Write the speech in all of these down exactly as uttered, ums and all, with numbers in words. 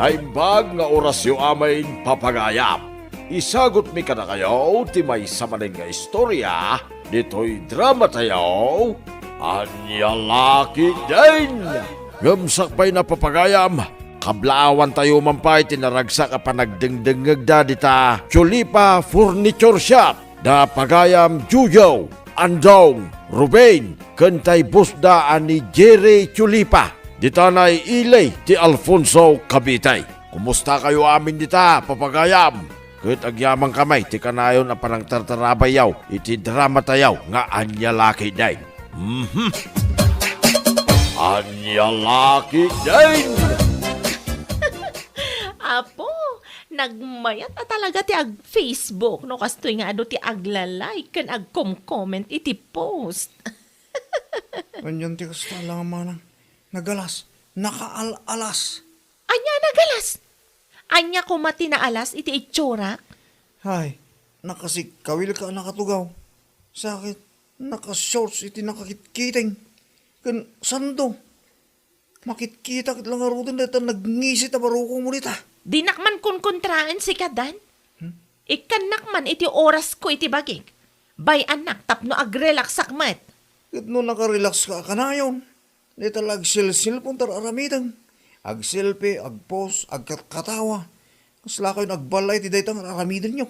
Naimbag nga orasyo amin, papagayam. Isagutmi kadakayo ti maysa manen nga istoria ditoy dramatayo, Ania La Ketdin. Ngem sakbayna, papagayam, kablaawantayo man pay ti naragsak a panagdengdengngegda dita Chulipa Furniture Shop. Da pagayam Jojo, Andong, Ruben, ken tay bossda a ni Jerry Chulipa, dita nay ili ti Alfonso, Cavite. Kumustakayo amin dita, papagayam? Ket agyamankami ti kanayon a panangtartarabayyo iti dramatayo nga Ania La Ketdin. Mhm. Ania La Ketdin. Apo, nagmayat a talaga ti ag-Facebook no kastoy nga adu ti agla-like ken agkom-comment iti post. Anian ti kasta, Manang? Nagalas, nakaal-alas. Ania nagalas? Ania koma ti naalas iti itsurak? Hay, nakasikkawilka a nakatugaw. Sakit, nakashorts iti nakakitkiting. Ken sando, makitkita ket la ngaruden dayta nagngisi ta barukongmo dita. Dinak man kunkontraen sika, Dan. Hmm? Ikkannak man iti orasko iti bagik. Bay-annak tapno agrelaksak met. Ket no nakarelakska a kanayon, dayta la agselselpon ta ar-aramidem. Agselfie, agpost, agkatkatawa. Kaslakayon agballa iti dayta nga ar-aramidenyo.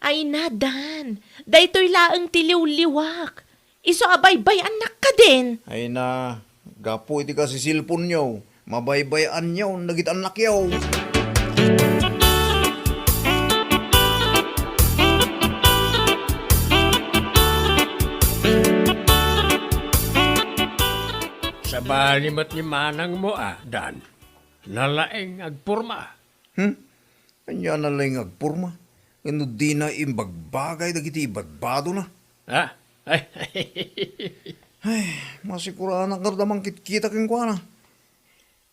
Ay na, Dan, daytoy laeng ti liwliwak. Isu a baybay-annak kadin. Ay na, gapu iti kasiselponyo, mabaybay-anyon dagiti annakyo. Sabali met ni manangmo a, Dan. Nalaeng agporma. Hmm? Ania nalaeng agporma? Ngem no dina imbagbagay dagiti ibadbadona? Ah? Ay. Ay, masikuranak ngarud a mangkitkita kenkuana.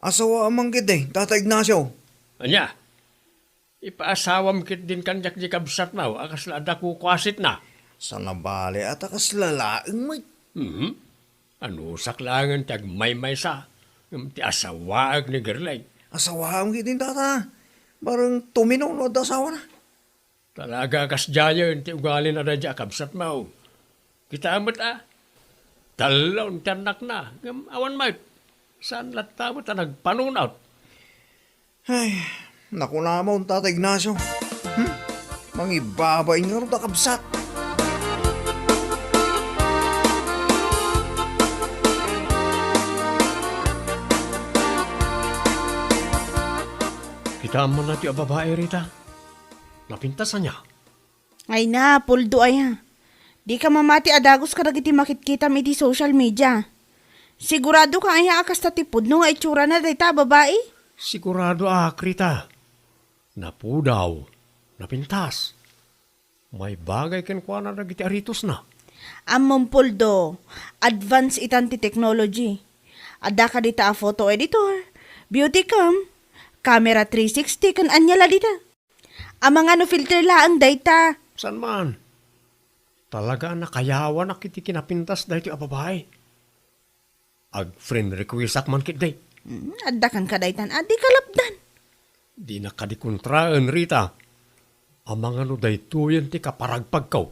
Asawaam man ketdi, Tata Ignacio. Ania? Ipaasawam ketdin kaniak di kabsatmo a kasla adda kukuasitna. Saan a bale a ta kasla laeng met. Mhm. Anusak laengen ti agmaymaysa, ngem ti asawaek ni Gerlay. Asawaam ketdin, Tata. Bareng tumino no adda asawana. Talaga a kasdiayen ti ugalina daydiay a kabsatmo. Kitaem met a, tallo ti annakna, ngem awan met. Saan latta met a nagpanunot. Ay, nakunamon, Tata Ignacio. Hmm? Mangibabain ngarud a kabsat. Kitaem man daytoy a babai, Rita. Napintas ania? Ay na, Poldo aya. Dika mamati a dagus kadagiti makitkitam iti social media. Siguradoka aya a kasta ti pudno nga itsurana dayta a babai? Siguradoak, Rita. Napudaw, napintas. Maibagay kenkuana dagiti aritosna. Ammom, Poldo, advance itan ti technology. Adda kadita a photo editor, beauty cam, camera three sixty, ken ania la dita. Amangan no filter laeng dayta. Saan man? Talaga a nakayawanak iti kinapintas daytoy a babai. Ag-friend requestak man ketdi. Mm, adda kenka daytan a di kalapdan. Dinak kadi kontraen, Rita. Amangan no daytoyen ti kaparagpagko.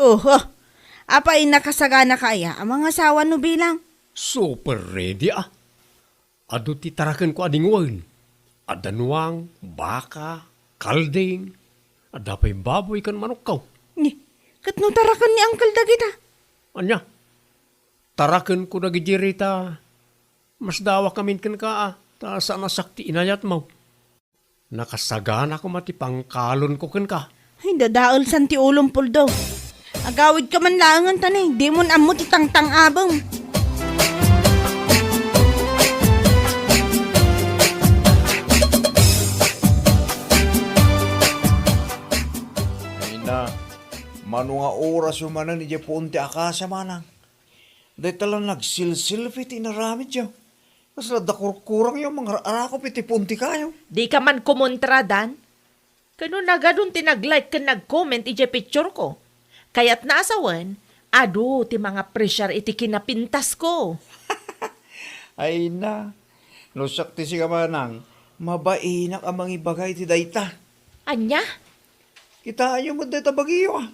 Oho. Apay, nakasaganaka aya a mangasawa no bilang? Super ready a. Adu ti tarakenko a dingwen. Adda nuang, baka, kalding, adda pay baboy ken manokko. Ni, ket no taraken ni Uncle dagita? Ania? Tarakenko dagidi, Rita. Masdawakamin kenka a, ta saan a siak ti inayatmo. Nakasagana koma ti pangkalonko kenka. Ay, dadaelsan ti ulom, Poldo. Agawidka man laengen ta ni, dimon ammo ti tangtang-abem. Ay na, mano nga orasyo manen idiay puon ti akasia, Manang? Dayta la nagsilsilfi ti inaramidyo. Kasla adda kurkurangyo mangar-arakop iti puntikayo. Dika man kumontra, Dan. Kano nagadun ti nag-like ken nag-comment idiay picture ko. Kayatna a sawen, adu ti mangapresiar iti kinapintasko. Ay na, no siak ti sika, Manang, Mabainak a mangibaga iti dayta. Ania? Kitaenyo met dayta bagiyo, a.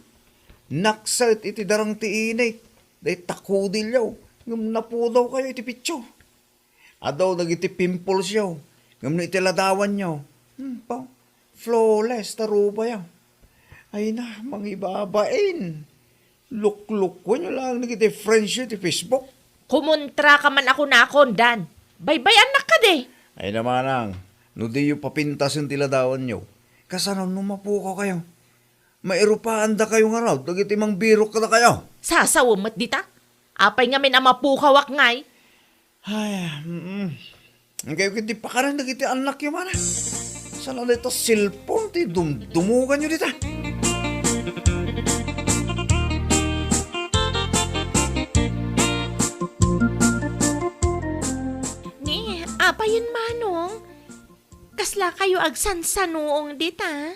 Nakset iti darang ti init, dayta kudilyo, ngem napudawkayo iti picture. Adu dagiti pimples yo, ngem no iti ladawanyo, hmm, pa, flawless ta rubayo. Ay na, mangibabain. Luklukwenyo laeng dagiti friends yo iti Facebook. Kumontra ka man a kunakon, Dan. Baybay-annak kadi. Ay na manang, no diyo papintasen ti ladawanyo, kasano no mapukawkayo? Mairupaandakayo ngarud dagiti mangbirok kadakayo. Sasawem met dita. Apay ngamin a mapukawak ngay? Ay, mm. Kayo ket di pakaran dagiti annakyo, mana. Sana dayta cellphone ti dumdumuganyo dita. Ni, apayen, Manong? Kasla kayo agsansanuong dita?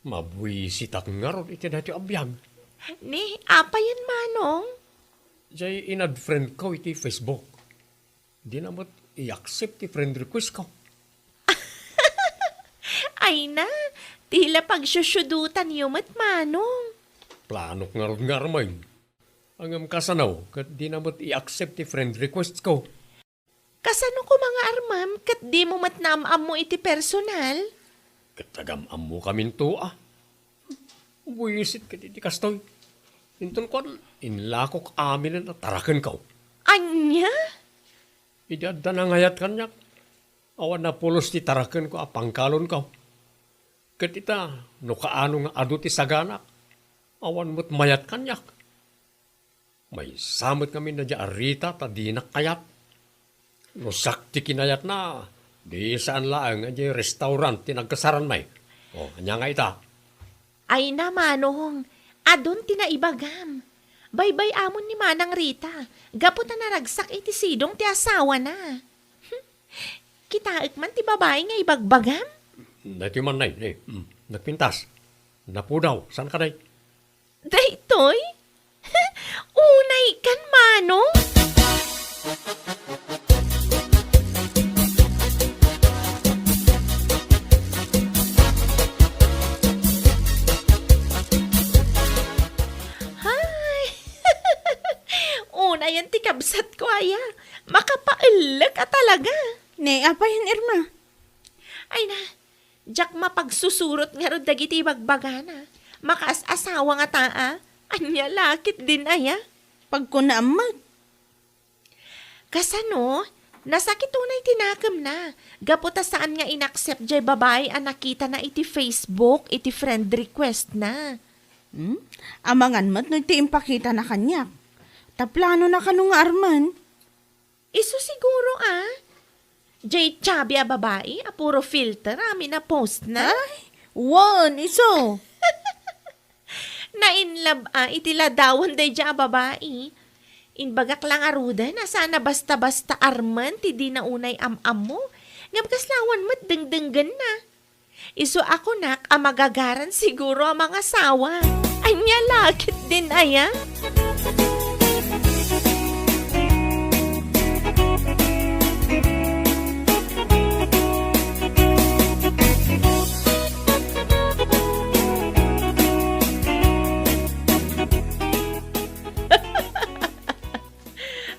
Mabuisitak ngarud iti daytoy a biag. Ni, apayen, Manong? Jay in-add friend ko iti Facebook. Dina met i-accept ti friend request ko. Ay na, ti la pagsusudutanyo met, Manong. Planok ngarud nga armen. Ngem kasano, ket dina met i-accept ti friend request ko. Kasano koma nga armem ket dimo met naam-ammo iti personal? Ket agam-ammokaminto, a. Buisit ket iti kastoy. Inton kuan, inlakok aminen a tarakenko. Ania? Idi adda nangayat kaniak, awan napulos ti tarakenko a pangkalonko. Ket ita, no kaano nga adu ti saganak, awan met mayat kaniak. Maysa met ngamin daydiay a Rita ta dinak kayat. No siak ti kinayatna, di saan laeng a diay restaurant ti nagkasaran, may. O, ania nga ita? Ay na, Manong, adun ti naibagam. Baybay-amon ni Manang Rita, gapu ta naragsak iti sidong ti asawana. Kitaek man ti babai nga ibagbagam? Daytoy man, nay, nay. Mm, nagpintas. Napudaw, saan ka, day? Daytoy? Unay kan, Manong? Hay! Unayen ti kabsatko aya. Makapaellek a talaga. Ne, apayen, Irma? Ay na, diak mapagsusurot ngarud dagiti ibagbagana. Makaas-asawa ngata a. Ania la ketdin aya? Pagkunaam met. Kasano? Nasakit unay ti nakemna. Gapu ta saan nga in-accept jay babai a nakitana iti Facebook iti friend request na. Hmm? Amangan met no ti impakitana kaniak. Ta planona kano nga armen? Isu siguro a. Jay chubby a babai a puro filter amin a post na. Ay, wen, isu. Na-in love a iti ladawan daydiay a babai. Imbagak la ngaruden a saan a basta-basta armen ti dina unay am-ammo. Ngem kasla awan met dengdenggenna. Isu a kunak a magagaran siguro a mangasawa. Ania la ketdin aya?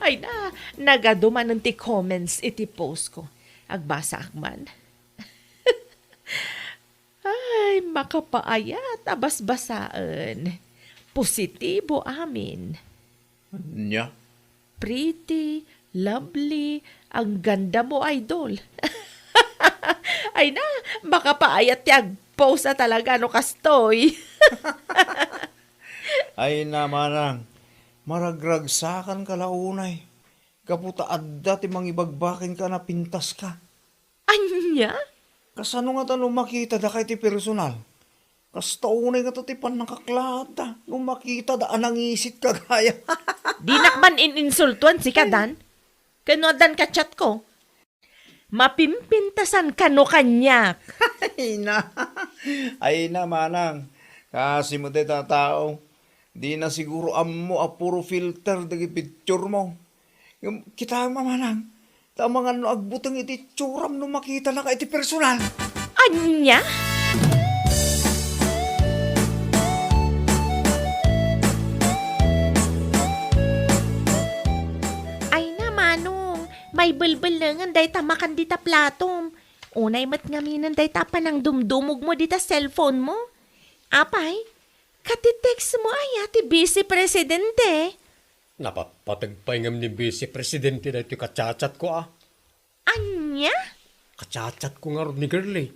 Ay na, nagadu manen ti comments iti post ko. Agbasaak man. Ay, makapaayat a basbasaen. Positibo amin. Ania? Pretty, lovely, ang ganda mo, idol. Ay na, makapaayat ti agpost a talaga no kastoy. Ay na, manang, maragragsakan ka la unay. Gapu ta adda ti mangibagbaken ka a napintas ka. Ania? Kasano ngata no makitada ka iti personal? Kasta unay ngata ti pannakaklaatta no makitada a nangisit ka gaya. Dinak man in-insultuan sika, Dan. Ken no addan ka chat ko. Mapimpintasan kano kaniak. Ay na. Ay na, manang. Kasi mo dayta a tao. Di na siguro ammo a puro filter dagiti picture mo. Ngem kitaem a, manang, Ta amangan no agbuteng iti itsuram no makitanaka iti personal. Ania? Ay na, Manong, maibelbelengen dayta makan dita platom. Unay met ngaminen dayta panangdumdumogmo dita cellphone mo. Apay, kati text mo aya ti Vice Presidente? Napatpateg pay ngem ni Vice Presidente daytoy ka-chat-chat ko, a. Ania? Ka-chat-chat ko ngarud ni Girlie.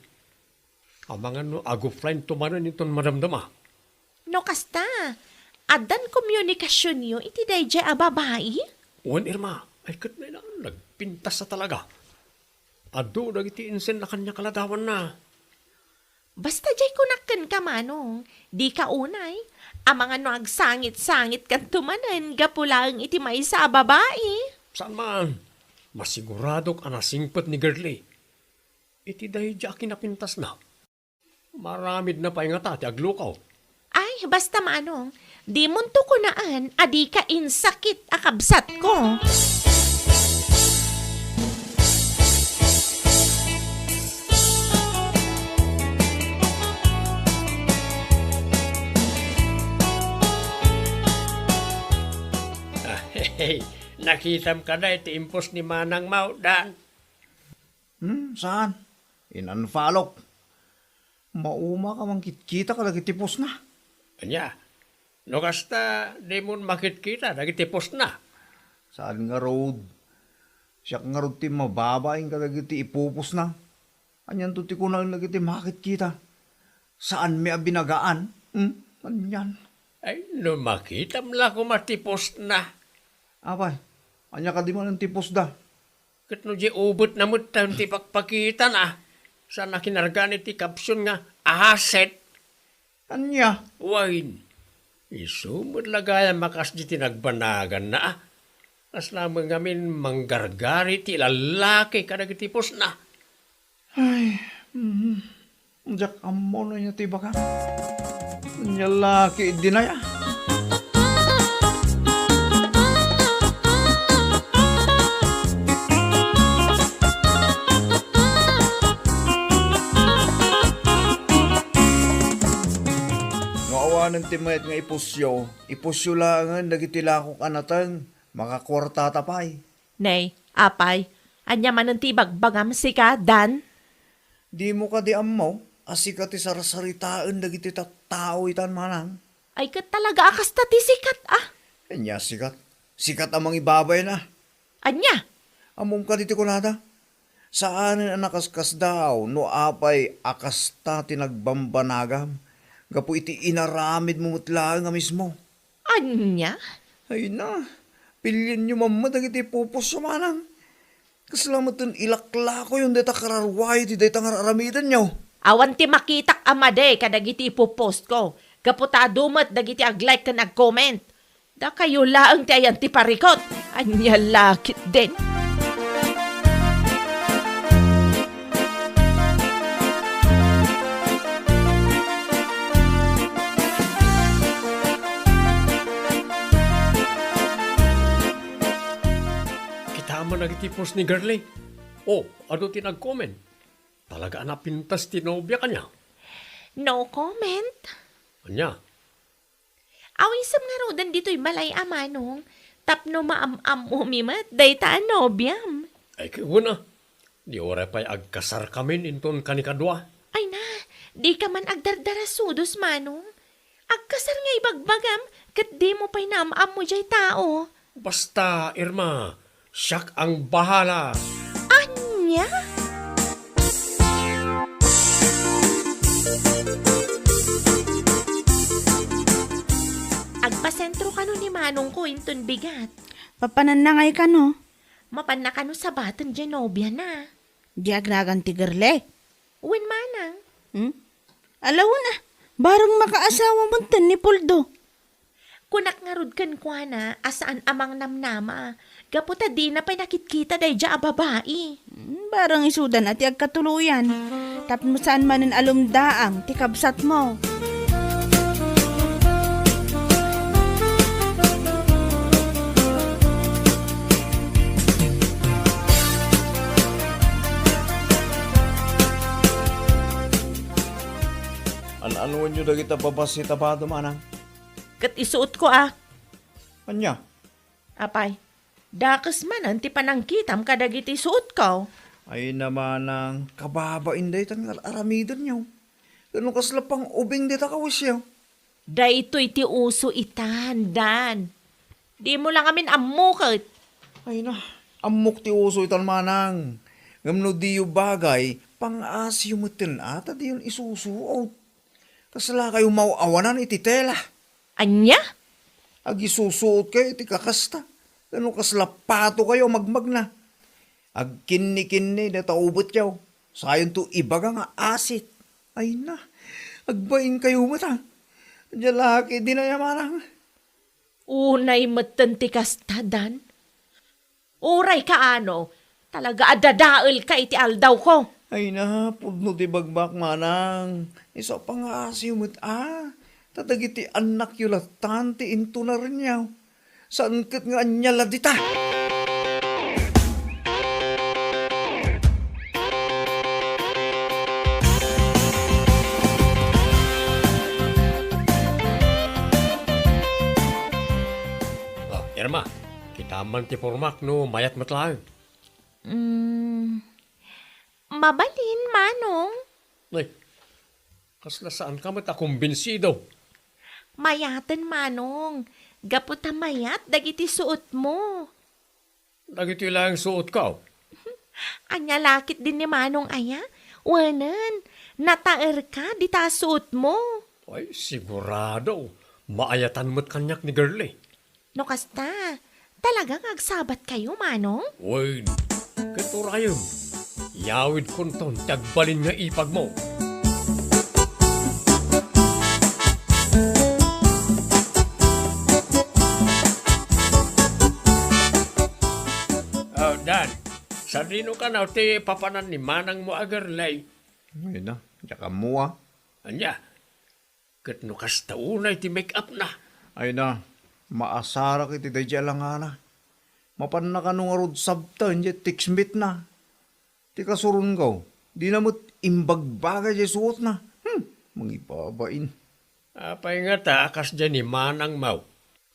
Amangan no ag-offline to manen inton madamdama. No kasta, addan komunikasionyo iti daydiay a babai? Wen, Irma, ay ket nay nagpintas a talaga. Adu dagiti insenna kaniak a ladawanna. Basta diay kunak kenka, Manong, dika unay. Amangan no agsangit-sangitkanto manen gapu laeng iti maysa a babai. Saan man. Masiguradok a nasingpet ni Girlie iti daydiay a kinapintasna. Maaramidna pay ngata ti aglukaw. Ay, basta, Manong, dimonto kunaan a dika insakit a kabsatko. Ah, hehe, nakitam kada iti impos ni Manang Maudan? Hmm, saan? In-unfollowk. Mauma ka mangkitkita kadagiti postna. Ania? No kasta, dimon makitkita dagiti postna? Saan ngarud? Siak ngarud ti mababain kadagiti ipupostna. Anianto ti kunaen dagiti makitkita? Saanmi a binagaan? Hmm? Anian? Ay, no makitam la koma ti postna. Apay, ania kadi manen ti postda? Ket no diay ubetna met ti pakpakitana, saan a kinargan iti caption nga asset. Ania? Wen, isu met la gayam a kasdi ti nagbanaganna, a. Kasla met ngamin manggargari ti lallaki kadagiti postna. Ay, mhm. Diak ammo no ania ti ibagam. Ania la ketdin aya? No awanen ti mayat nga ipusyo, ipusyo laengen dagiti lakok a nateng, makakuartata pay. Nay, apay, ania manen ti ibagbagam sika, Dan? Dimo kadi ammo a sika ti sarsaritaen dagiti tattao itan, Manang? Ay, ket talaga a kasta ti sikat, a. Ania sikat? Sikat a mangibabain, a. Ania? Ammom kadi ti kunada? Saanen a nakaskasdaaw no apay a kasta ti nagbambanagam gapu iti inaramidmo met laeng a mismo. Ania? Ay na, pilienyo man met dagiti ipupostyo, Manang. Kasla met ten ilaklakoyon dayta kararuayo iti dayta nga ar-aramidenyo. Awan ti makitak a madi kadagiti ipupostko, gapu ta adu met dagiti ag-like ken ag-comment. Dakayo laeng ti ayan ti parikut. Ania la ketdin? Kitaem man dagiti post ni Girlie. O, adu ti nag-comment. Talaga a napintas ti nobia kaniak. No comment. Ania? Awisem ngaruden ditoy balay a, Manong, tapno maam-ammomi met dayta a nobiam. Ay, ket wen a. Di uray pay agkasarkamin inton kanikadua. Ay na, dika man agdardarasudos, Manong. Agkasar nga ibagbagam, ket dimo pay naam-ammo diay tao. Basta, Irma, siak ang bahala. Ania? Agpasentro kano ni Manongko inton bigat. Papananna ngay kano? Mapanna kano sabaten diay nobiana. Di agragan ti Girlie? Wen, Manang. Hmm? Ala wen a, bareng makaasawa met ten ni Poldo. Kunak ngarud kenkuana a saan a mangnamnama, gapu ta dina pay nakitkita daydiay a babai. Hmm, bareng isudan a ti agkatuloyan. Tapno saan manen a lumdaang ti kabsatmo. Dagita babassit a bado, manang. Ket isuotko a. Ania? Apay, dakes manen ti panangkitam kadagiti suotko. Ay na, manang, kababain daytan nga ar-aramidenyo. Ket no kasla pang-ubing dita kawisyo. Daytoy ti uso itan, Dan. Dimo la ngamin ammo ket. Ay na, ammok ti uso itan, manang. Ngem no diyo bagay, pang-asiyo metten a ta diyon isusuot. Kasla kayo maw-awanan iti tela. Ania? Agisusuot kayo iti kakasta. Ken no kasla pato kayo a magmagna. Agkinnikinni dayta ubetyo. Sayonto ibaga nga asit. Ay na, agbain kayo met a. Ania la ketdin aya, manang? Unay metten ti kasta, Dan. Uray kaano, talaga a dadaelka iti aldawko. Ay na, pudno ti bagbaak, manang. Isu a pangngasiyo met a. Ta dagiti annakyo lattan ti intunarenyo. Saan ket nga ania la dita? Ah, Irma, kitam man ti pormak no mayat met laeng. Mm, mabalin, Manong. Ay, kasla saanka met a kumbinsido? Mayaten, Manong. Gapu ta mayat dagiti suotmo. Dagitoy laeng suotko. Ania la ketdin ni Manong aya? Wenen, nataerka dita a suotmo. Ay, sigurado. Maayatan met kaniak ni Girlie. No kasta, talaga nga agsabatkayo, Manong? Wen, ket urayem, yawidkonton ti agbalin nga ipagmo. Oh, Dan, sadino kano ti papanan ni manangmo a Girlie? Ay na, diak ammo a. Ania? Ket no kasta unay ti make-up na. Ay na, maasarak iti daydiay a langana. Mapanna kano ngarud sabten diay text meet na. Ti kasuronko, dina met imbagbaga diay suotna. Hmm, mangibabain. Apay ngata a kasdiay ni manangmo?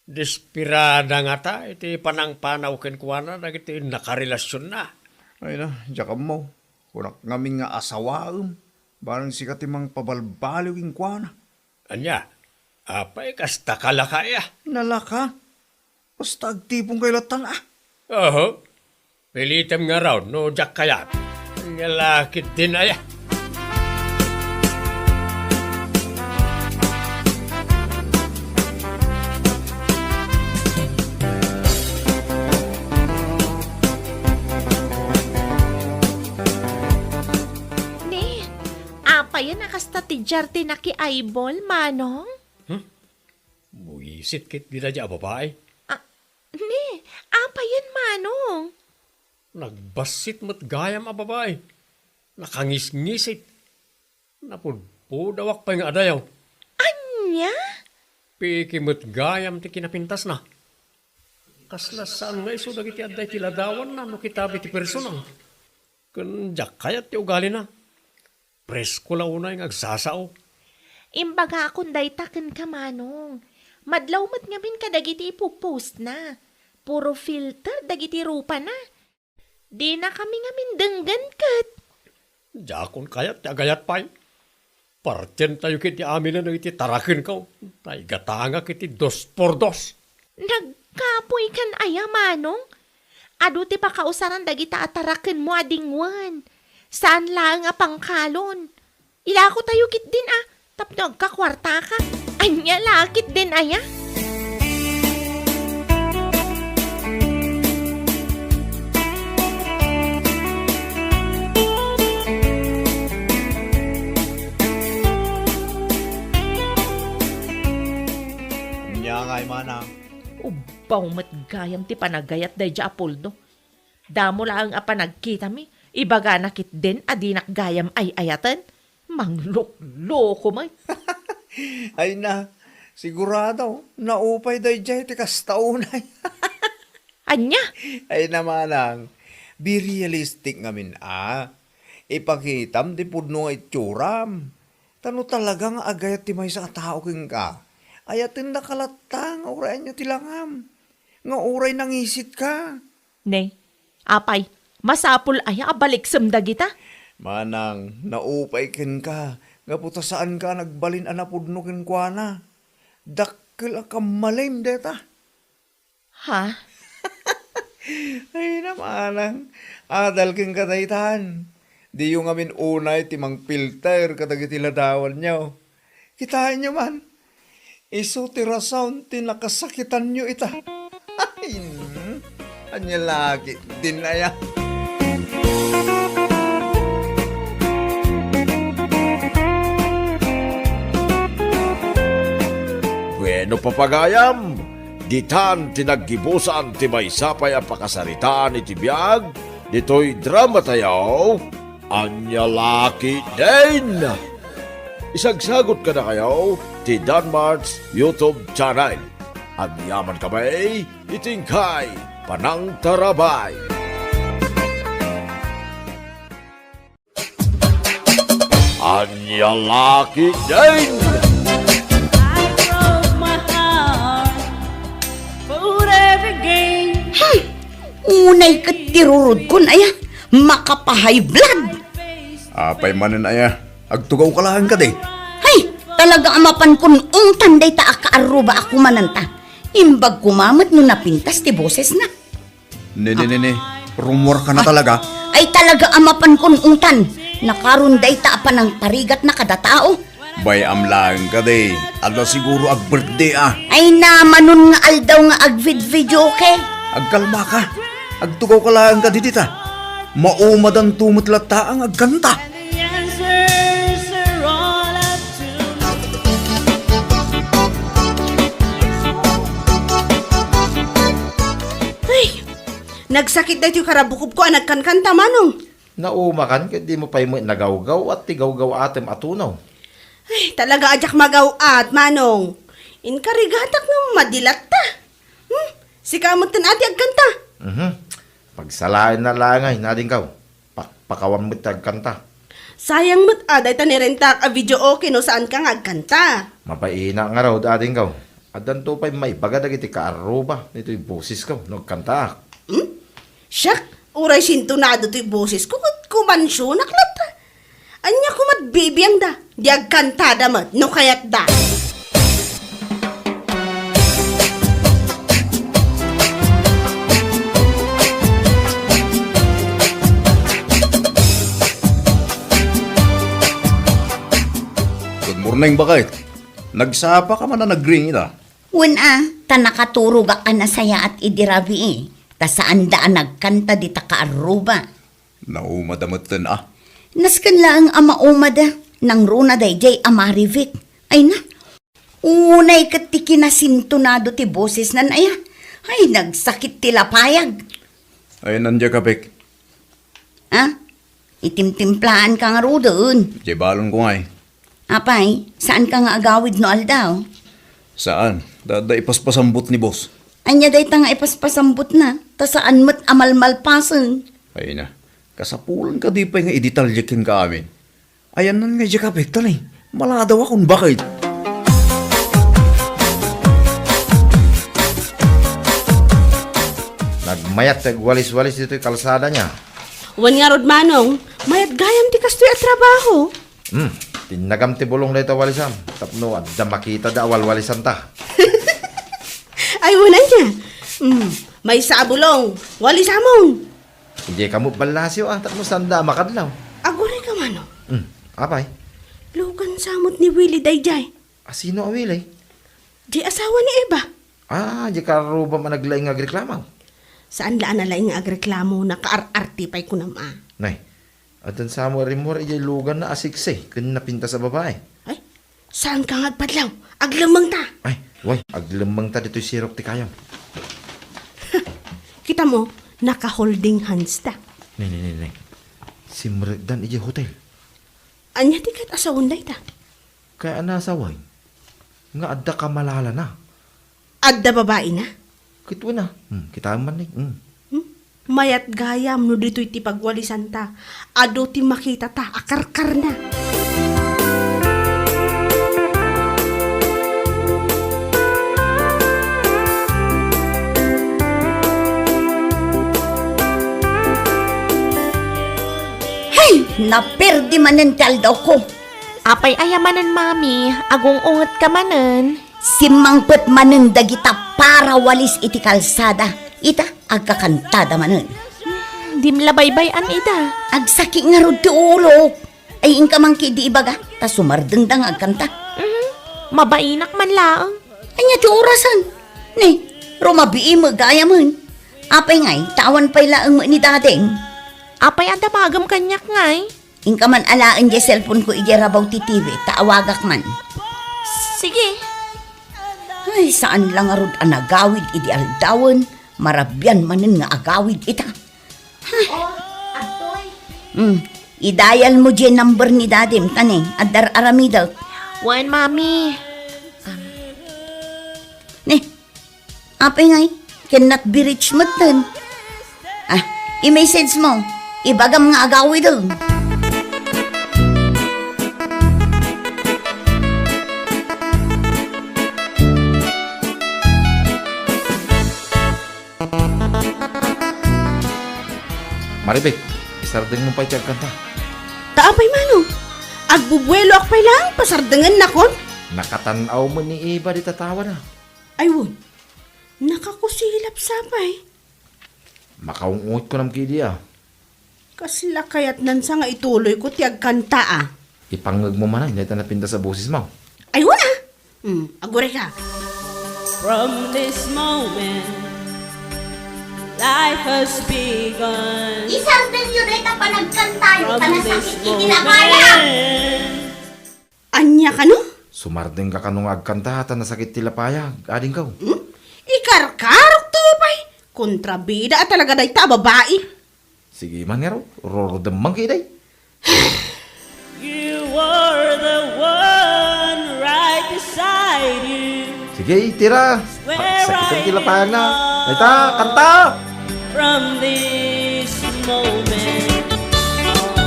Desperada ngata iti panangpanaw kenkuana dagiti nakarelasionna. Ay na, diak ammo. Kunak ngamin nga asawaem, barang sika ti mangpabalbaliw kenkuana. Ania? Apay, kasta ka laka aya? Nalaka? Basta agtipon kayo lattan, a. Oho. Pilitem ngarud no diak kayat. Ania la ketdin aya? Ni, apayen a kasta ti diar ti naki-eyeball, Manong? Hmm? Buisit ketdi daydiay a babai. Ah, ni, apayen, Manong? Nagbassit met gayam a babai. Nakangisngisit. Napudpudawak pay nga adayo. Ania? Piki met gayam ti kinapintasna. Kasla saan nga isu dagiti adda iti ladawanna no kitam iti personal. Ken diak kayat ti ugalina. Presko la unay nga agsasao. Imbagakon dayta kenka, Manong. Madlaw met ngamin kadagiti ipu-postna. Puro filter dagiti rupana. Dinakami ngamin denggen ket. Diakon kayat ti agayat pay. Partientayo ketdi aminen dagiti tarakenko. Ta igatangak iti dos por dos. Nagkapuykan aya, Manong? Adu ti pakausaran dagita a tarakenmo a dingwen. Saan laeng a pangkalon. Ilakotayo ketdin a, tapno agkakuartaka. Ania la ketdin aya? Ania ngay, manang? Ubbaw met gayam ti panagayat daydiay a puldo. Damo laeng a panagkitami, ibagana ketdin a dinak gayam ay-ayaten. Manglukloko met. Ay na, sigurado, naupay daydiay ti kasta unay. Ania? Ay na, manang, be realistic ngamin a. Ipakitam ti pudno nga itsuram. Ta no talaga nga agayat ti maysa a tao kenka, ayatendaka latta nga uray ania ti langam, nga uray nangisitka. Ne, apay, masapul aya a baliksem dagita? Manang, naupay kenka, gapu ta saanka a nagbalin a napudno kenkuana. Dakkel a kammalem dayta. Ha? Ay, namanang, adal kenka daytan. Diyo ngamin unay ti mangpilter kadagiti ladawanyo. Kitaenyo man, isu ti rason ti nakasakitanyo ita. Ay, ania la ketdin aya? Bueno, papagayam, ditan ti naggibusan ti maysa pay a pakasaritaan iti biag ditoy drama tayo, Ania la ketdin? Isagsagut kadakayo ti Danmart's YouTube channel. Agyaman kami iti inkay panangtarabay. Ania la ketdin? I broke my heart for every game. Hmm. Unay ket ti rurodkon, aya, makapa-high blood. Apay manen, aya, agtugawka laeng kadi? Hay, talaga a mapankon ungtan dayta a kaarruba a kumananta. Imbag koma met no napintas ti bosesna. Ne, ne, ne, ne. Rumorka na talaga? Ay, talaga a mapankon ungtan. Nakaron dayta a panangparigatna kada tao. Bay-am laeng kadi. Adda siguro agbirthday a. Ay, namanon nga aldaw nga agvidvideoke. Agkalmaka. Agtugawka laeng kadi dita. Maumadanto met latta nga agkanta. Ay, nagsakit daytoy karabukobko a nagkankanta, manong. Naumakan ket dimo pay met nagawgaw-at ti gawgaw-atem a tunaw. Ay, talaga a diak magaw-at, manong. Inkarigatak nga madilatta. Hmm? Sika met ken adi agkanta. Mhm. Pagsalaenna laeng a, adingko. Pakpakawan met ti agkanta. Sayang met a dayta nirentak a videoke no saanka nga agkanta. Mabaina ngarud, adingko. Addanto pay maibaga dagiti kaarruba ditoy bosesko no agkantaak. Hmm? Siak, uray sintonado toy bosesko ket kumansionak latta. Ania koma't bibiangda? Di agkantada met no kayatda. Good morning, baket. Nagsapaka man a nagring ita? Wen a, ta nakaturogak a nasayaat idi rabii, ta saanda a nagkanta dita kaarruba. Naumada metten a. Nasken laeng a maumada, nangruna daydiay a Marivic. Ay na, unay ket ti kinasintonado ti bosesnan aya. Ay, nagsakit ti lapayag. Ay, nandiak a, Pek. Ha? Itimtimplaanka ngaruden. Diay balonko ngay. Apay, saanka nga agawid no aldaw? Saan. Da, da ipaspasambot ni boss. Ania dayta nga ipaspasambotna? Ta saan met a malmalpasen. Ay na. Kasapulan kadi pay nga idetalye kenka amin. Ayanna nga diak a, Pek, ta ni, maladaw a kon baket. Nagmayat ti agwalis-walis ditoy kalsada nia. Wen ngarud, manong, mayat gayam ti kastoy a trabaho. Hmm, tinnagam ti bulong dayta walisam. Tapno adda makitada a walwalisanta. Ay, wen ania. Hmm, maysa a bulong, walisamon. Idiay kamo ballasyo a, tapno saanda a makadlaw. Agurayka, manong. Hmm, apay? Lugan sa met ni Willie daydiay. A, sino a Willie? Di asawa ni Eva. Ah, di karrubam a naglaing nga agreklamo. Saan la a nalaing nga agreklamo, nakaar-arte pay kunam a. Nay, addan sa mo rimmuar idiay luganna a siksi ken napintas a babae. Ay, saanka nga agpadlaw? Aglemmengta. Ay, way, aglemmengta ditoy sirok ti kayam. Kita mo, naka-holding hands ta. Nay, nay, nay, nay. Simrekdan idiay hotel. Ania ti ket asawen dayta? Kay a nasaway nga adda kamalalana. Adda babaina? Ket wen a. Hmm, kitaem man ni. Hmm. Hmm? Mayat gayam no ditoy ti pagwalisanta. Adu ti makitata a karkarna. Naperdi manen ti aldawko. Apay aya manen, Mami? Agung-ungetka manen. Simmangpet manen dagita parawalis iti kalsada. Ita, agkakantada manen. Dim la baybay-an ida. Agsaki ngarud ti ulok. Ay, inka man ketdi ibaga, ta sumardengda nga agkanta. Mhm. Mabainak man laeng. Ania ti orasen? Ne, rumabii met gayamen. Apay ngay, ta awan pay laeng met ni Dadem. Apay a damagem kaniak ngay? Inka man alaen diay cellphone ko idiay rabaw ti T V, ta awagak man. Sige. Ay, saan la ngarud a nagawid idi aldawen, marabian manen nga agawid ita. Oh, Atoy. Hmm, idayal mo diay number ni Dadem, ta ne, adda ar-aramidek. Wen, Mami. Ne, apay ngay, cannot be reached metten. Ah, i-message mo, ibagam nga agawiden. Maribek, isardengmo pay ti agkanta. Ta apay mano? Agbubueloak pay laeng, pasardengennakon? Nakatan-aw met ni Eva dita tawana. Ay, wen. Nakakusilap sa pay. Makaung-ungetko nam ketdi a. Kasla kayatnan sa nga ituloyko ti agkanta a. Ipangngegmo manen dayta napintas a bosesmo. Ay, wen a! Hmm, agurayka. From this moment, life has begun. Isardengyo dayta panagkantayo, ta nasakit iti lapayag. Ania kano? Sumardengka kano nga agkanta ta nasakit ti lapayag, adingko? Hmm? Ikarkarokto pay. Kontrabida a talaga dayta a babai. Sige man ngarud, rurdem man ketdi. You are the one right beside you. Sige, tira. Pagsakiten ti lapayagna. Dayta, kanta! From this moment on.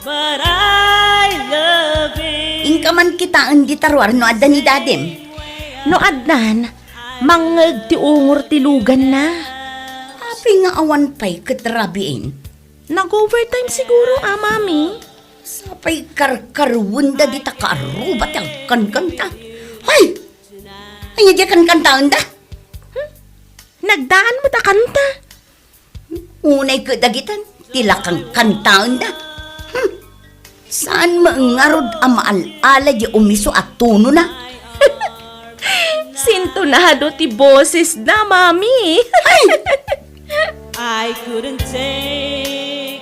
But I love it. Inka man kitaen dita ruar no adda ni Dadem. No addan, mangngeg ti ungor ti luganna. Apay nga awan pay ket rabiin? Nag-overtime siguro a, Mami. Sapay karkarwenda dita kaaruba ti agkankanta. Hay! Ania diay kankantaenda? Hmm? Nagdaan met a kanta. Unay ket dagitan, ti la kankantaenda. Hmm. Saan met ngarud a maal-ala diay umiso a tonona? Sintonado ti bosesna, Mami. Ay! I couldn't take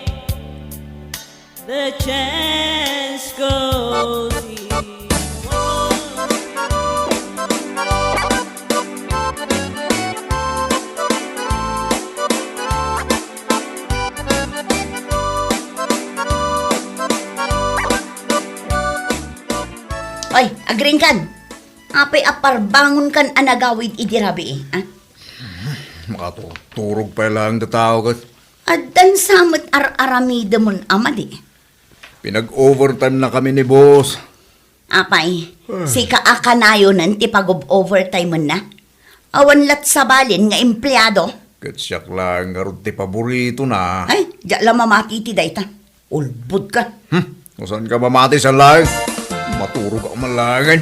the chance goes. Oy, agriingkan. Apay a parbangonkan a nagawid idi rabii, a? Makaturturog pay laeng ti tao ket. Addan sa met ar-aramidemon a madi. Pinag-overtime na kami ni boss. Apay, ah, sika a kanayonen ti pag-overtime na? Awan lat sabalen nga empleado? Ket siak laeng ngarud ti paboritona. Ay, diak la mamati iti dayta. Ulbodka. Hmm, no saanka mamati, saan laeng? Maturogak man laengen.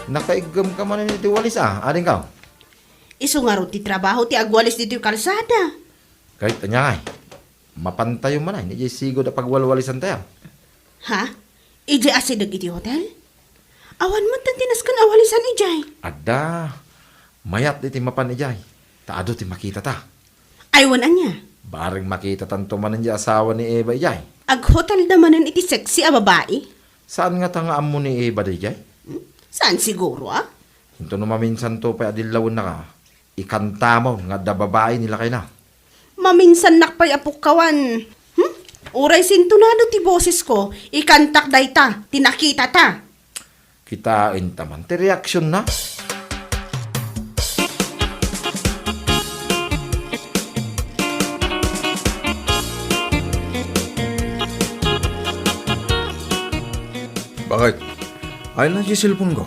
Nakaiggemka manen iti walis, a, adingko? Isu ngarud ti trabaho ti agwalis ditoy kalsada. Ket ania ngay, mapantayo manen idiay sigud a pagwalwalisantayo. Ha? Idiay asideg iti hotel? Awan met ti nasken a walisan idiay. Adda. Mayat iti mapan idiay. Ta adu ti makitata. Ay, wen ania? Bareng makitatanto manen ti asawa ni Eva idiay. Aghotelda manen iti sexy a babai? Saan ngata nga ammo ni Eva daydiay? Hmm? Saan siguro, a? Intono maminsanto pay a dillawennaka, ikantamon nga adda babai ni lakayna. Maminsannak pay a pukkawan. Hmm? Uray sintonado ti bosesko, ikantak dayta, ti nakitata. Kitaenta man ti reaktionna. Ay, ay na ti cellphone ko.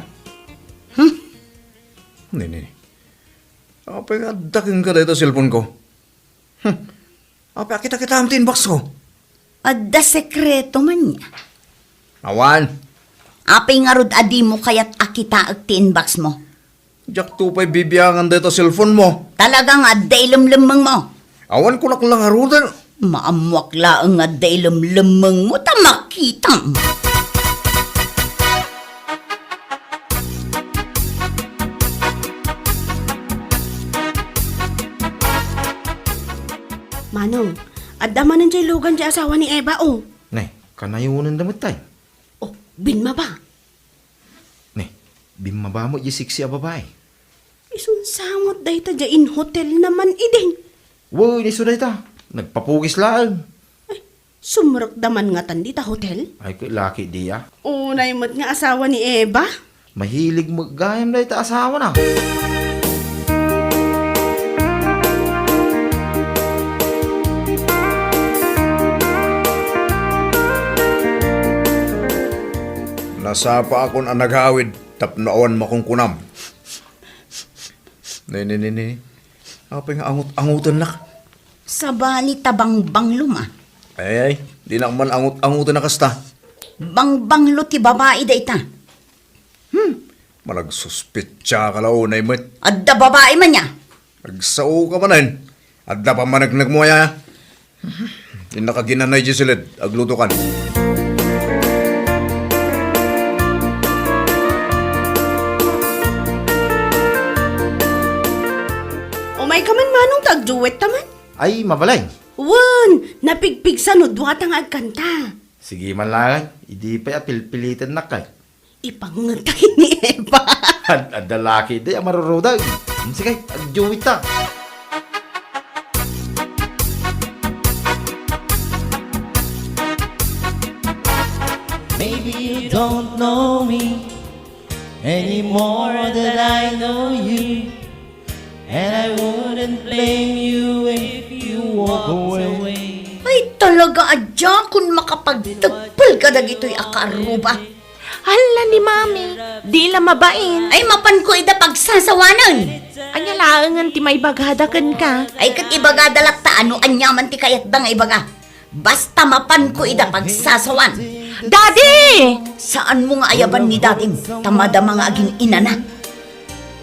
Hmm? Nini. Apay nga adda kenka dayta cellphone ko? Hmm. Apay a kita-kitaem ti inbox ko? Adda sekreto man niya. Awan. Apay ngarud a dimo kayat a kitaek ti inbox mo? Diakto pay bibiangan dayta cellphone mo. Talaga nga adda ilemlemmeng mo. Awan kunak la ngaruden. Maammoak laeng nga adda ilemlemmeng mo ta makitam. Manong, adda manen diay lugan diay asawa ni Eva, o. Ne, kanayonenda met tay. O, bimmaba. Ne, bimmaba met diay sexy a babai. Isunsa met dayta diay in hotel naman idin. Wen, isu dayta. Nagpapugis laeng. Ay, sumrekda man ngatan dita hotel? Ay, ket laki diay. Unay met nga asawa ni Eva? Mahilig met gayam dayta asawana. Nasapaakon a nagawid tapno awan makunkunam. Ne, ne, ne, ne. Apay nga angut-angutennak? Sabali ta bangbanglo ma. Ay, ay, dinak man angut-anguten a kasta. Bangbanglo ti babai dayta. Hmm, managsuspetsa ka la unay met. Adda babai man ya. Agsao ka manen. Adda pammaneknek mo aya. Innak a ginanay diay siled, aglutokan. Umayka man, Manong, ta agduet ta man. Ay, mabalay. Wen, napigpigsa no duata nga agkanta. Sige man laeng, idi pay a pilpilitennak kay. Ipangngeta ni Eva. Ad-, adda laki di a marurudeg. Hmm, sige, agduet ta. Maybe you don't know me any more than I know you. And I wouldn't blame you if you walked away. Ay, talaga, adda kun makapagteppel kadagitoy a kaarruba. Hala ni Mami, di la mabain. Ay, mapanko ida pagsasawanen. Ania laengen ti maibagada kenka? Ay, ket ibagada latta no aniaman ti kayatda nga ibaga. Basta mapanko ida pagsasawan. Daddy! Saanmo nga ayaban ni Dadim, ta madama nga agin-inana.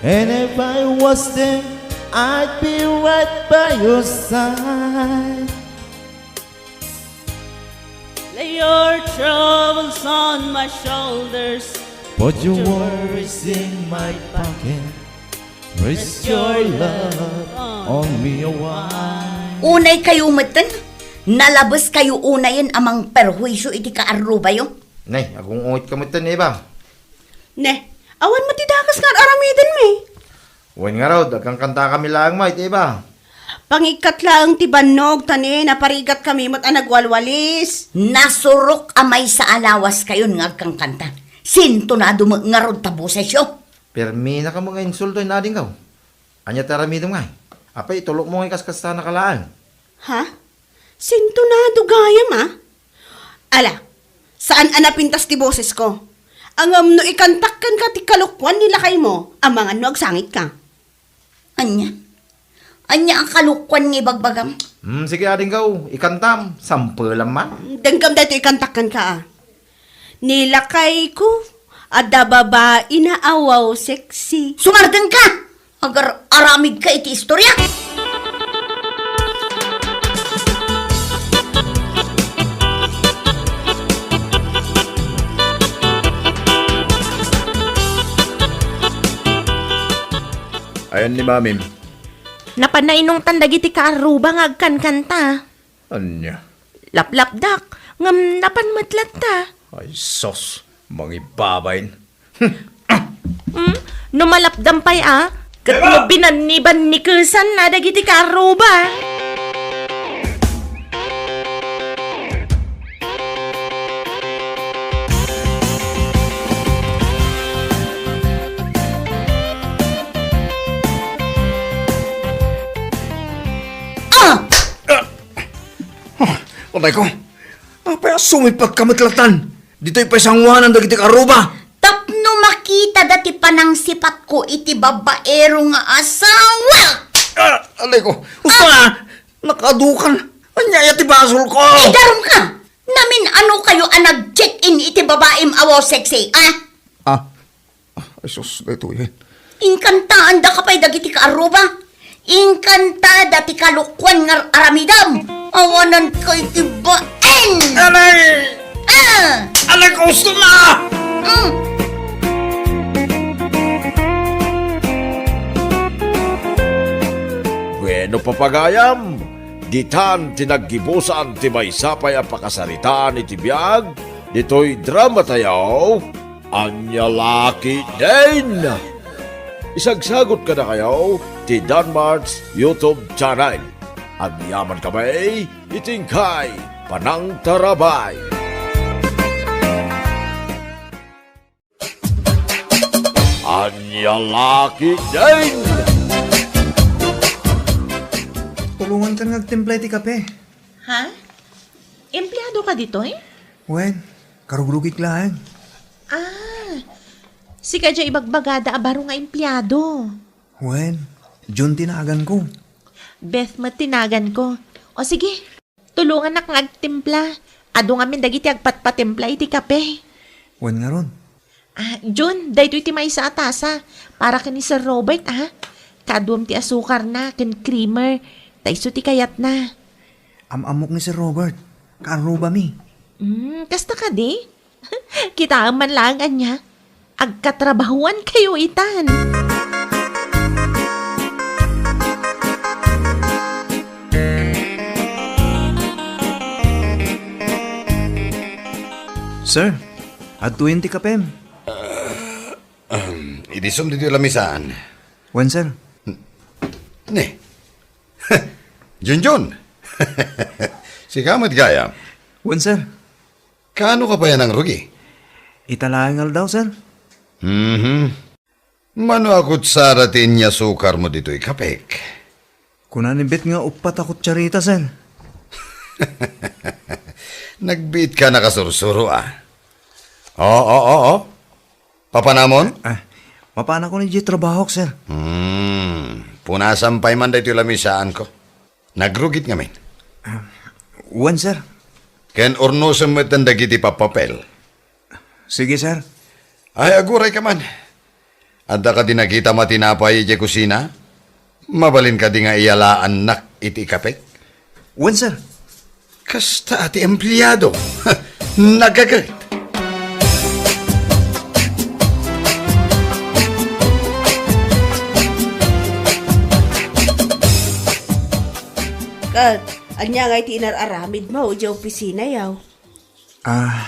And if I was there, I'd be right by your side. Lay your troubles on my shoulders. Put your worries in my pocket. Rest your love on me a while. Unay kayo metten, nalabes kayo unayen a mangperhuisio iti kaarrubayo. Nay, agung-ungit ka metten, Eva. Ne, awan met ti dakes nga ar-aramiden mi. Wen ngarud, agkankanta kami laeng met, Eva. Pangikkat laeng ti bannog, ta ne, naparigat kami met a nagwalwalis. Nasurok a maysa a lawas kayon nga agkankanta. Sintonado met ngarud ta bosesyo. Permi na kamo nga insulto, inadingkaw. Ania ti aramidem ngay? Apay, itulokmo nga ikaskasta na ka laeng. Ha? Sintonado gayam, a? Ala, saan a napintas ti bosesko. Ngem no ikantak kenka ti kalokuan ni lakaymo, amangan no agsangitka. Ania? Ania a kalokuan nga ibagbagam? Hmm, sige, adingkaw, ikantam. Sampelam man. Denggem daytoy ikantak kenka, a. Ni lakayko, adda babaina a wow sexy. Sumardengka! Agar-aramidka iti istorya. Ayan ni Mamim. Napan nainungtan dagiti kaarruba nga agkankanta. Ania? Laplapdak, ngem napan met latta. Ay, sus, mangibabain. Hmm? No malapdam pay a, ket no binannibannikesan na dagiti kaarruba. Ah! Ah! Oh, patay ko. Apay a sumipag ka met latan? Ditoy pay sanguanan dagiti kaarruba. Tapno makitada ti panangsipatko iti babaero nga asawa. Ah, alay ko. Usto na! Nakadukan. Ania aya ti basol ko? Idarum ka! Namin-ano kayo a nag-check-in iti babaem a wow sexy, ah? Ah, ah, ay sus, daytoy. Inkantaanda ka pay dagiti kaarruba. Inkantada ti kalokuan nga aramidam. Awanan kay ti baen. Alay! Ah! Alay, gusto na! Mm. Bueno, papagayam, ditan ti naggibusan ti maysa pay a pakasaritaan iti biag ditoy drama tayo. Ania la ketdin? Isagsagot kadakayo ti Danmart's YouTube channel. Agyaman kami iti inkay panangtarabay. Ania la ketdin? Tulongankan nga agtimpla iti kape. Ha? Empleado ka ditoy? Wen, karugrugik laeng. Ah, sika diay ibagbagada a baro nga empleado. Wen, Jun ti naganko. Beth met ti naganko. O sige, tulongannak nga agtimpla. Adu ngamin dagiti agpatpatimpla iti kape. Wen ngarud. Ah, Jun, daytoy ti maysa a tasa. Para ken ni Sir Robert, ah. Kaaduem ti asukarna ken creamer. Ta isu ti kayatna. Am-ammok ni Sir Robert. Kaarrubami. Hmm, kasta kadi? Kitaem man laeng ania. Agkatrabahuan kayo itan. Sir, adtoyen ti kapem. Ahem, idisum ditoy lamisaan. Wen, sir. Ne. Junjun. Sika met gayam. Wen, sir. Kaano ka pay a nangrugi? Ita laeng aldaw, sir. Mhm. Mano a kutsara ti inyasukarmo ditoy kapek? Kuna ni Bet nga uppat a kutsarita, sir. Nagbiit ka nakasursuro, ah. Oo, oo, oo. Papanamon? Ah, mapanakon idiay trabahok, sir. Hmm, punasam pay man daytoy lamisaanko. Nagrugit ngamin. Ah, wen, sir. Ken urnosem metten dagiti pappapel. Sige, sir. Ay, aguray ka man. Adda kadi nakitam a tinapay idiay kusina? Mabalin kadi nga iyalaannak iti ikapek? Wen, sir. Kasta a ti empleado. Nagaget. Ket, ania ngay ti inar-aramidmo idiay opisinayo? Ah.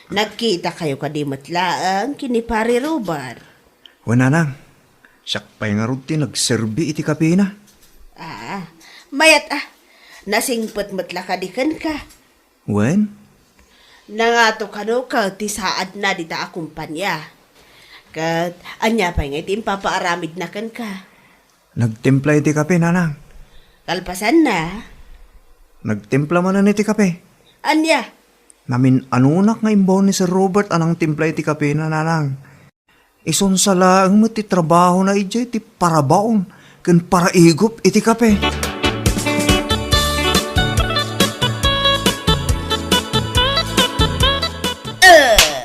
Nagkita kayo kadi met laeng ken ni Pare Robert? Wen, nanang. Siak pay ngarud ti nagserbi iti kapena. Ah, mayat a. Nasingpet met la kadi kenka? Wen. Nangato kano ket ti saadna dita a kompania. Ket ania pay ngay ti impapaaramidna kenka? Nagtimpla iti kape, nanang. Kalpasanna? Nagtimpla manen iti kape. Ania? Namin-anonak nga imbaon ni Sir Robert a nangtimpla iti kapena, nanang. Isunsa laeng met ti trabahona idiay ti parabaon ken paraigup iti kape.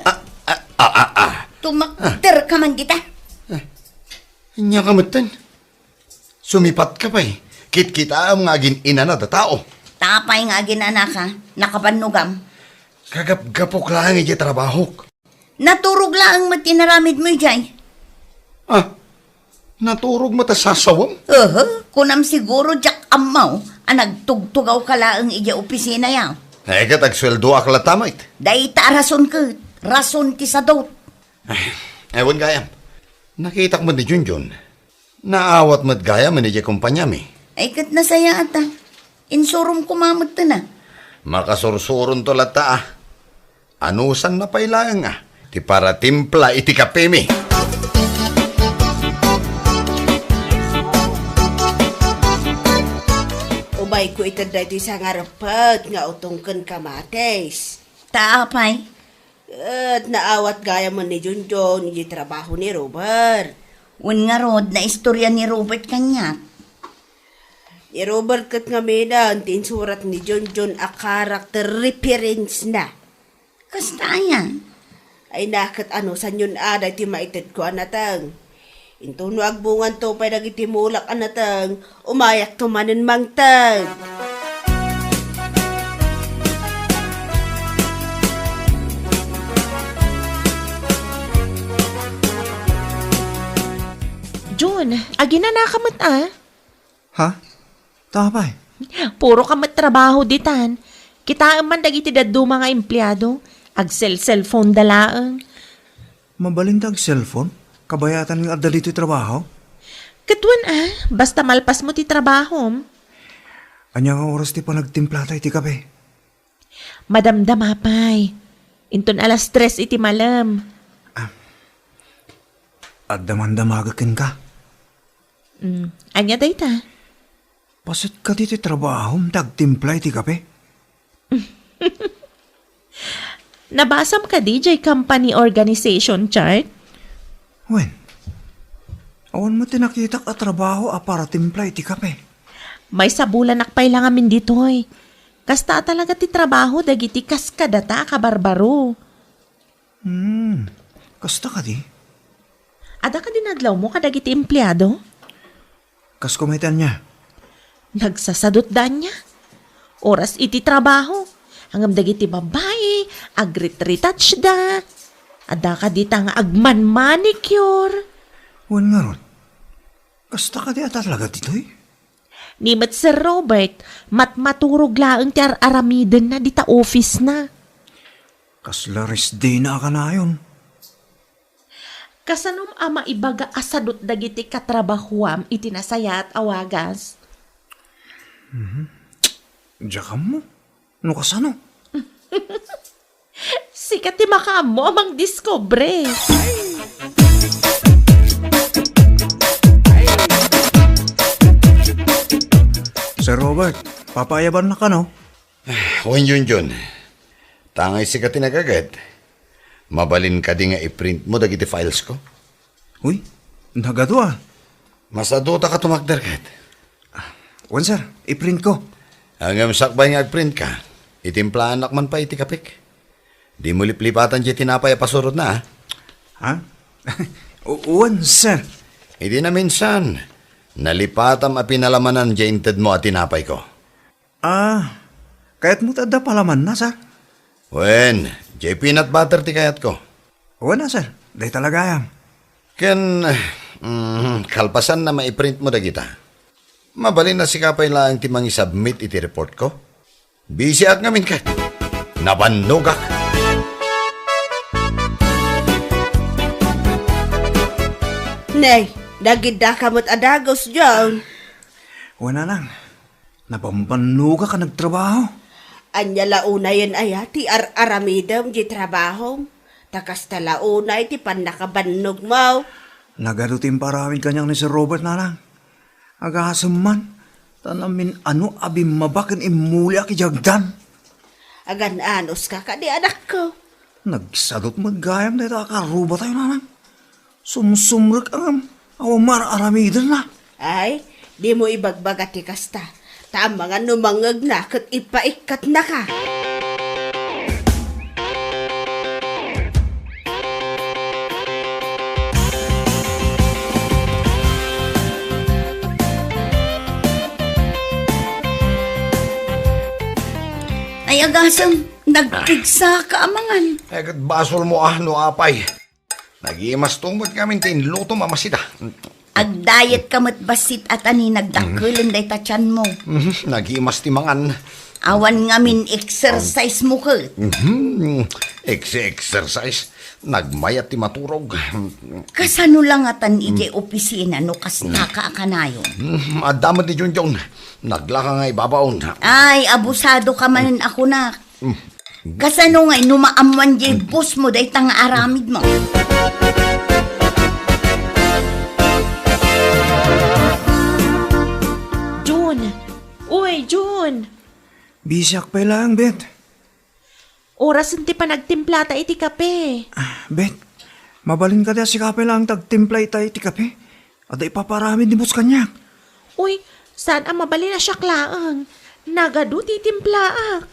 Ah, ah, ah, ah, ah. Tumakder ka man dita. Ah. Ania ka metten? Sumipat ka pay. Kitkitaem nga agin-inana da tao. Apay nga agin-anaka, nakabannogam. Kagapgapok laeng idiay trabahok. Naturog laeng met ti inaramidmo idiay. Ah, naturog met a sasawem? Aha, kunam siguro diak ammo a nagtugtugaw ka laeng idiay opisina ya. Ay, ket agsueldoak latta met. Dayta a rason ket, rason ti sadut. Ay, ewan gayam. Nakitak met ni Junjun. Naawat met gayam idiay kompaniami. Ay, ket nasayaat a. Insurom koma met tana. Makasursuronto latta a. Anusanna pay laeng a ti paratimpla iti kapemi. Umayko iter daytoy sangarepet nga utong ken kamatis. Ta apay? Ket naawat gayam ni Junjun iti trabaho ni Robert. Wen ngarud, naistorya ni Robert kaniak. Ni Robert ket ngamin ti insurat ni Junjun a character reference na. Kasta aya? Ay, naket ano, sanyon a daytoy maitedko a nateng. Intono agbunganto pay dagiti mulak a nateng, umayakto manen mangted. Jun, aginanaka met a? Ha? Tapay? Puro ka met trabaho ditan. Kitaem man dagiti dadduma nga empleado. Agselselfonda laeng. Mabalin ta agselfon? Kabayatan nga adda ditoy trabaho? Ket wen a, basta malpasmo ti trabahom. Ania nga oras ti panagtimplata iti kape? Madamdama pay. Inton alas tres iti malem. Ah. Adda mandamaga kenka? Mm, ania dayta? Paset kadi ti trabahom ti agtimpla iti kape? Nabasam kadi jay company organization chart? Wen, awan met ti nakitak a trabaho a para timpla iti kape. Maysa bulanak pay la ngamin ditoy. Kasta a talaga ti trabaho dagiti kas kadata a kabarbaro. Hmm, kasta kadi? Adda kadi nadlawmo kadagiti empleado? Kas kumayta ania? Nagsasadutda ania? Oras iti trabaho. Ngem dagiti babbai, agrit-retouchda. Adda kadi ta nga agman-manicure. Wen ngarud, kasta kadi a talaga ditoy? Ni met Sir Robert, matmaturog laeng ti ar-aramidenna dita office-na. Kasla rest day-na a kanayon. Kasanom a maibaga a sadut dagiti katrabahuam iti nasayaat a wagas? Mhm. Diak ammo no kasano. Sika ti makaammo a mangdiskubre. Sir Robert, papaayabannaka, no? Wen, Junjun. Tangay sika ti nagaget. Mabalin kadi nga i-print mo dagiti files ko? Uy, nagadu a. Masadota ka tumakder ket. Wen, sir, i-print ko. Ngem sakbay nga agprint ka, itimplaannak man pay iti kapek. Dimo liplipatan diay tinapay a pasurotna, a? Ha? U-, wen, sir. Idi naminsan, nalipatam a pinalamanan diay intedmo a tinapay ko. Ah, kayatmo ti adda palamanna, sir? Wen, diay peanut butter ti kayatko. Wen a, sir. Dayta la gayam. Ken, mm, kalpasan a maiprint mo dagita, mabalin a sika pay laeng ti mangisubmit iti report ko. Busy ak ngamin ket nabannogak. Nay, nagidda ka met a dagus, John. Wen a lang. Nabambannogak a nagtrabaho. Ania la unayen aya ti ar-aramidem diay trabahom? Ta kasta la unay ti pannakabannogmo. Nagadu ti imparamid kaniak ni Sir Robert, nanang. Agasem man, ta namin-ano a bimmaba ken immuliak idiay agdan. Agan-anuska kadi, anakko? Nagsadut met gayam dayta a karubatayo, nanang. Sumsumrek a ngem, awan mar-aramidenna. Ay, dimo ibagbaga ti kasta. Ta amangan no mangngegna ket ipaikkatnaka. Ay, agasem, nagpigsa ka amangan. Ay, ket basolmo a no apay. Nagimasto met ngamin ti inlutom a masida. Agdayet ka met bassit a ta ni nagdakkelen dayta tianmo. Mhm, nagimas ti mangan. Awan ngamin exercise mo ket. Mhm, ex-exercise. Nagmayat ti maturog. Kasano la ngatan idiay opisina no kasta ka a kanayon? Mhm, adda met ni Junjun. Naglaka nga ibabaon. Ay, abusado ka manen a kunak. Kasano ngay no maammoan diay boss mo dayta nga aramid mo? Jun! Uy, Jun! Busy ak pay laeng, Bet. Orasen ti panagtimplata iti kape. Ah, Beth, mabalin kadi a sika pay laeng ti agtimpla ita iti kape? Adda ipapaaramid ni Boss kaniak. Uy, saan a mabalin a siak laeng. Nagadu ti timplaak.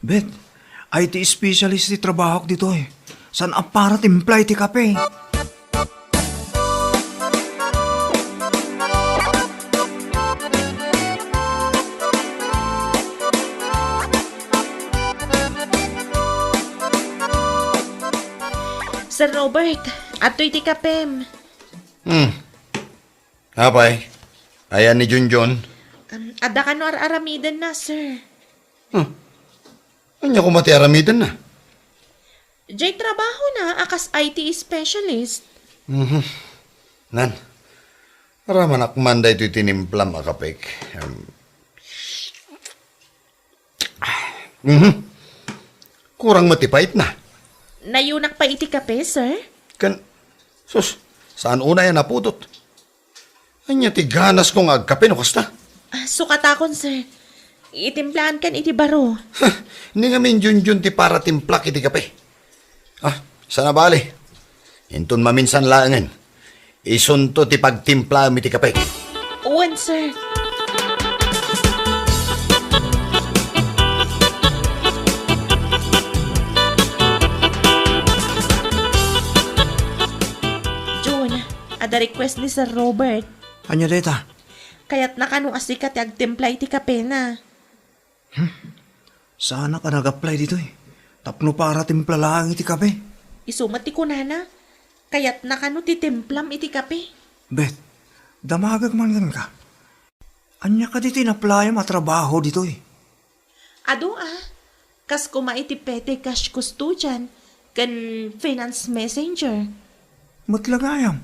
Beth, I T specialist ti trabahok ditoy. Saan a para timpla iti kape? Sir Robert, adtoy ti kapem. Hmm. Apay, ayan ni Junjun? Um, adda kano ar-aramidenna, sir. Huh. Ania koma ti aramidenna? Jay trabahona a kas I T specialist. Mhm. Nan, aramanak man daytoy tinimplam a kapek. Em. Mhm. Kurang met ti paitna. Nayunak pay iti kape, sir? Ken, sus, saan unay a napudot? Ania ti ganasko nga agkape no kasta? Ah, sukatakon, sir. Itimplaankan iti baro. Ni ngamin Junjun ti para timplak iti kape. Ah, sana bali. Inton maminsan laengen, isunto ti pagtimplaem iti kape. Wen, sir. Jun, adda request ni Sir Robert. Ania dayta? Kayatna kano a sika ti agtimpla iti kapena. Hmm? Saanak a nag-apply ditoy tapno para timpla laeng iti kape. Isu met ti kunana, kayatna kano ti timplam iti kape. Beth, damagek man kenka. Ania kadi ti inaplayam a trabaho ditoy? Adu a, kas koma iti petty cash custodian ken finance messenger. Met la gayam,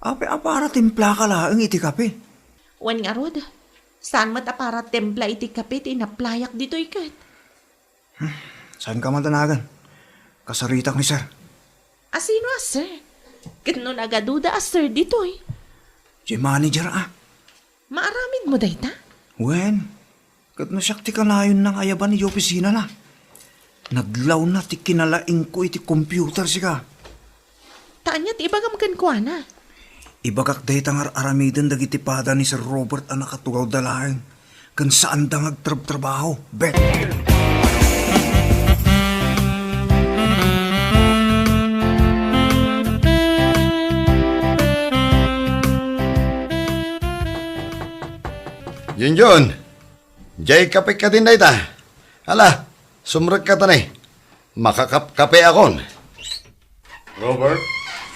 apay a para timplaka laeng iti kape? Wen ngarud, saan met a para timpla iti kape ti inaplayak ditoy ket. Hmm, saanka man danagan. Kasaritak ni sir. Asino a sir? Ket no nagaduda a sir ditoy? Diay manager a. Maaramidmo dayta? Wen, ket no siak ti kanayonna nga ayaban idiay opisinana. Nadlawna ti kinalaingko iti computer sika. Ta ania ti ibagam kenkuana? Ibagak dayta nga ar-aramiden dagiti pada ni Sir Robert a nakatugawda laeng ken saanda nga agtrabtrabaho. Beth! Junjun, diay kape kadin dayta. Ala, sumrekka ta ni. Makakapkapeakon. Robert?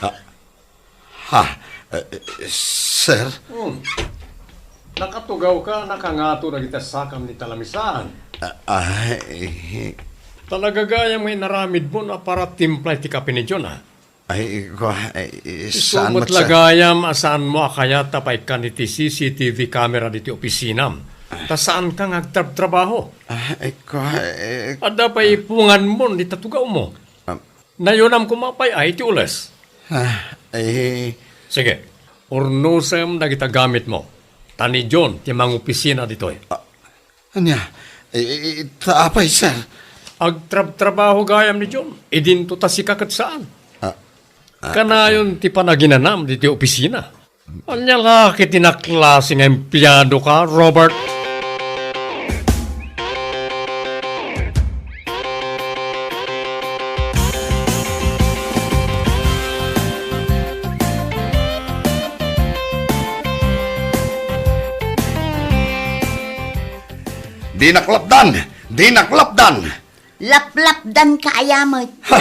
Ha? Ha? Eh, eh, sir? Hmm. Nakatugawka, nakangato dagiti sakam ni Talamisan. Ah, ah, eh. Talaga gayam nga inaramidmo a para timpla iti kape ni John, ha? Ay, kua, ay, eh, isu saan met met la sa gayam a saanmo a kayat a paikkan iti C C T V camera diti opisinam. Ah. Ta saanka nga agtrabtrabaho. Ah, ay, kua, eh, adda pay ipunganmon dita tugawmo. Ah. Nayunam koma pay ay ti ules. Ah, eh. Sige, urnosem dagita gamitmo. Ta ni John ti mangopisina ditoy. Ah, Ania? I, i, i, ta apay, sir? Agtrabtrabaho gayam ni John. Idinto ta sika ket saan. Ah, ah, kanayon ti panaginanam diti opisina. Ania la ket ti naklase nga empleado ka, Robert? Dinak lapdan! Dinak lapdan! Laplapdanka aya met. Ha!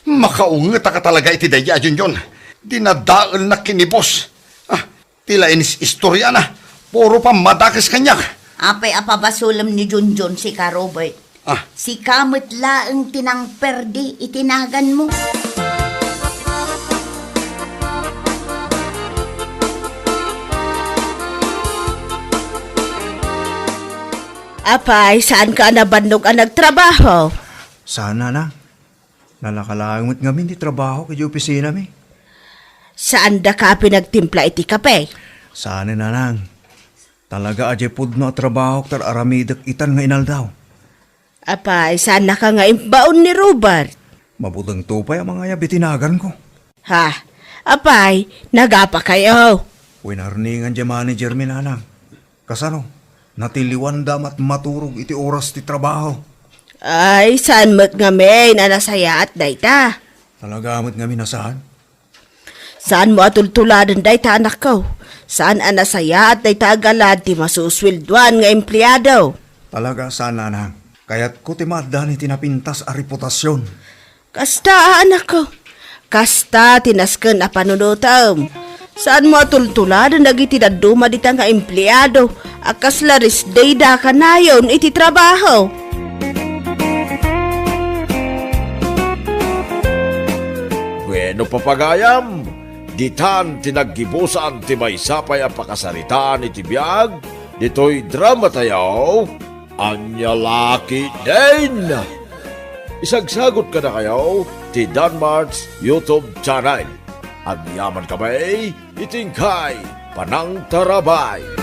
Makaungetaka talaga iti daydi a Junjun. Dinadaelnak ken ni boss. Ah, ti laeng istoriana, puro pammadakes kaniak. Apay a pabasolem ni Junjun sika, Robert? Ah. Sika met laeng ti nangperdi iti naganmo. Apay, saanka a nabannog a nagtrabaho? Saan, nanang. Nalaka laeng met ngamin ti trabahok idiay opisinami. Saandaka a pinagtimpla iti kape? Saan, nanang. Talaga a diay pudno a trabahok ti ar-aramidek itan nga inaldaw. Apay, saannaka nga imbaon ni Robert? Mabutengto pay a mangayab iti naganko. Ha? Apay, nagapakayo? Winarningan diay manager mi, nanang. Kasano? Natiliwanda met maturog iti oras ti trabaho. Ay, saan met ngamin a nasayaat dayta? Talaga met ngamin a saan? Saanmo a tultuladen dayta, anakko. Saan a nasayaat dayta a galad ti masusweldoan nga empleado. Talaga saan, nanang. Kayatko ti maaddan iti napintas a reputasion. Kasta, anakko. Kasta ti nasken a panunotem. Saanmo a tultuladen dagiti dadduma dita nga empleado a kasla rest day da kanayon iti trabaho. Bueno, papagayam, ditan ti naggibusan ti maysa pay a pakasaritaan iti biag ditoy dramatayo, Ania La Ketdin. Isagsagut kadakayo ti Danmart's YouTube channel. Agyamankami iti inkay panangtarabay.